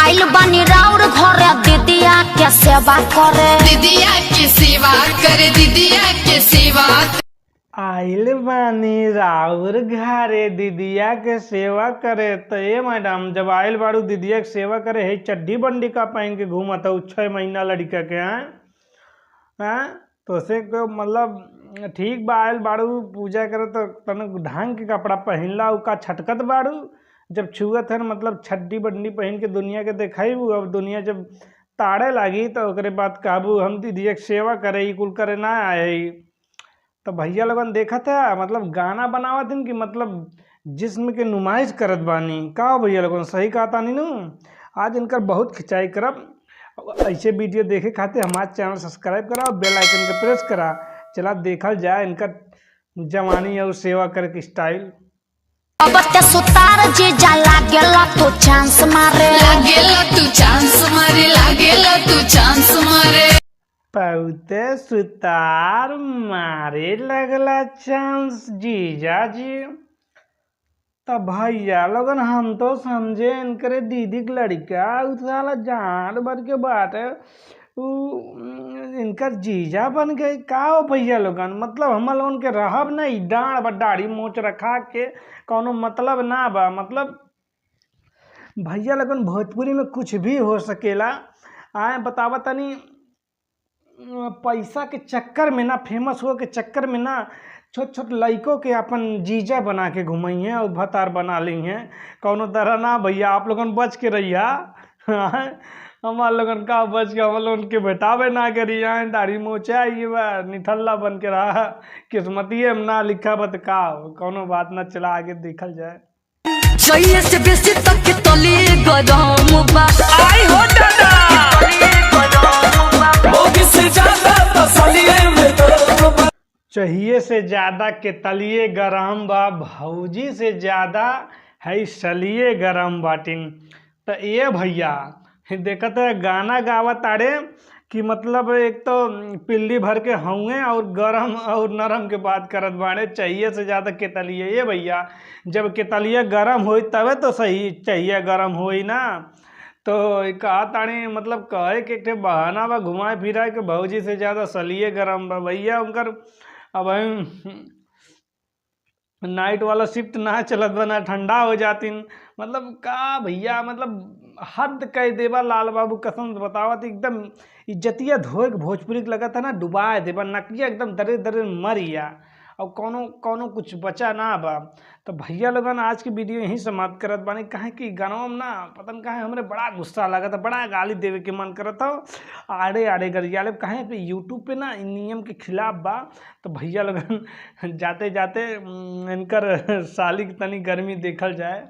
आइल बानी राउर घरे दीदिया के सेवा करे। दीदिया के सेवा करे, दीदिया के सेवा। आइल बानी राउर घरे दीदिया के सेवा करे। तो ये मैडम, जब आइल बारू दीदिया के सेवा करे, हे चड्डी बंडी का पहन के घूमत हूँ 6 महीना लड़का के? हैं हैं तो से को मतलब ठीक बा, आइल बारू पूजा करे तो तन ढंग के कपड़ा पहिनला। उ का छटकत बारू जब छुअत हन, मतलब छड्डी बंडी पहन के दुनिया के देखाइबू। अब दुनिया जब ताड़े लागी तो ओकरे बाद कहबू हम दीदिया के सेवा करे, ई कुल करे ना आए। तो भैया लोगन देखत है, मतलब गाना बनावत हन कि मतलब जिस्म के नुमाइश करत बानी। का हो भैया लोगन, सही कहता नी नू? आज इनकर बहुत खिंचाई करब। ऐसे वीडियो देखे खातिर हमारे चैनल सब्सक्राइब करा और बेल आइकन के प्रेस करा। चला देखल जाए इनकर जवानी और सेवा करे के स्टाइल। अब ते सुतार जीजा लागेला तू चांस मारे। लागेला तू चांस मारे, लागेला तू चांस मारे। पौते सुतार मारे लगला चांस जीजा जी। तो भैया लोगन, हम तो समझे इनकरे दीदी के लड़का उ साला जान भर के बाटे, उ इनकर जीजा बन गए। का हो भैया लोगन, मतलब हम लोगन के रहब नहीं डाँड़ बा दाढ़ी मोच रखा के कौनो मतलब ना बा। मतलब भैया लोगन, भोजपुरी में कुछ भी हो सकेला। आए बतावा तनी, पैसा के चक्कर में ना, फेमस हुए के चक्कर में ना, छोट छोट लड़कों के अपन जीजा बना के घुमई हैं और भतार बना ली हैं। कौनो तरह ना भैया, आप लोगन बच के रहिया। हमार लोगन का बच के हम लोगन के भेटावे ना करी। आए दाढ़ी मोचे आई बा निठल्ला बन के रहा, किस्मतिए में ना लिखा बत का हो। कौनो बात ना, चला आगे देखल जाए। चाहिए से बेसी तक तली गरम बा। आई हो दादा। मोगी से ज्यादा तसलिए में तो चाहिए से ज़्यादा के तलिए गरम बा, भौजी से ज़्यादा है सलिए गरम बाटिन। तो ये भैया देखत है गाना गावत ताड़े कि मतलब एक तो पिल्ली भर के हउए और गरम और नरम के बात करत बाड़े। चाहिए से ज़्यादा के तलिए। ये भैया, जब के तलिए गरम होई तबे तो सही चाहिए गरम होई ना। तो कहा तानी, मतलब कहे के एक ठे बहाना बा घुमाए फिराए के भौजी से ज़्यादा सलिए गरम बा। भैया उनकर अब नाइट वाला शिफ्ट ना चलत बा ना, ठंडा हो जातिन। मतलब का भैया, मतलब हद कह देबा लाल बाबू, कसम से बतावत एकदम इज्जतिया धोए के भोजपुरी के लगत है ना डुबा देबा, नकिया एकदम दरे दरे मरिया और कौनो कौनो कुछ बचा ना बा। तो भैया लोगन, आज की वीडियो यहीं समाप्त करत बानी। काहे कि गानवा में ना पता न काहे हमरे बड़ा गुस्सा लागत, बड़ा गाली देवे के मन करत हो, आड़े आड़े गरियाले। काहे पे यूट्यूब पे ना इ नियम के खिलाफ बा। तो भैया लोगन, जाते जाते इनकर साली के तनी गर्मी देखल जाए।